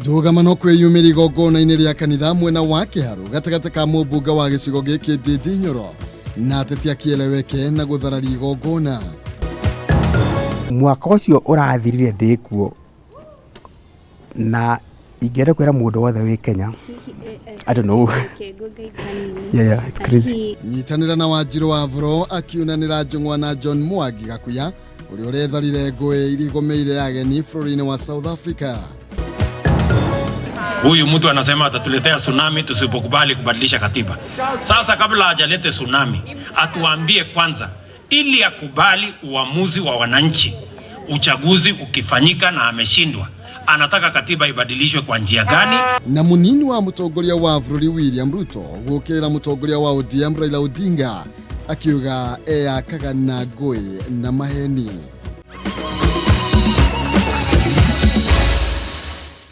Ndũgamano kwĩyumĩria igongona-inĩ rĩa kanitha mwena wa Kĩharũ gatagatĩ ka mũmbunge wa gĩcigo gĩkĩ Ndindi Nyoro na ateti akieleweke na gũthararia igongona. Mwaka ũcio ũrathirire ndĩkuo na ingĩenda kwĩra mũndũ wothe wĩ Kenya, I don't know. Yeah, it's crazy. Nyitanĩra na Wanjirũ wa Vro akiunanĩra njũng'wa na John Mwangi Gakuya ũrĩa ũretharire ngũĩ irigũmĩire ageni bũrũri-inĩ wa South Africa. Huyu mtu anasema atatuletea tsunami tusipokubali kubadilisha katiba. Sasa kabla hajalete tsunami, atuambie kwanza, ili akubali uamuzi wa wananchi, uchaguzi ukifanyika na ameshindwa, anataka katiba ibadilishwe kwa njia gani? Na munini wa mutongoria wa bũrũri William Ruto gũkĩrĩra mũtongoria wa ODM Raila Odinga akiuga eyakaga na ngũĩ na maheni.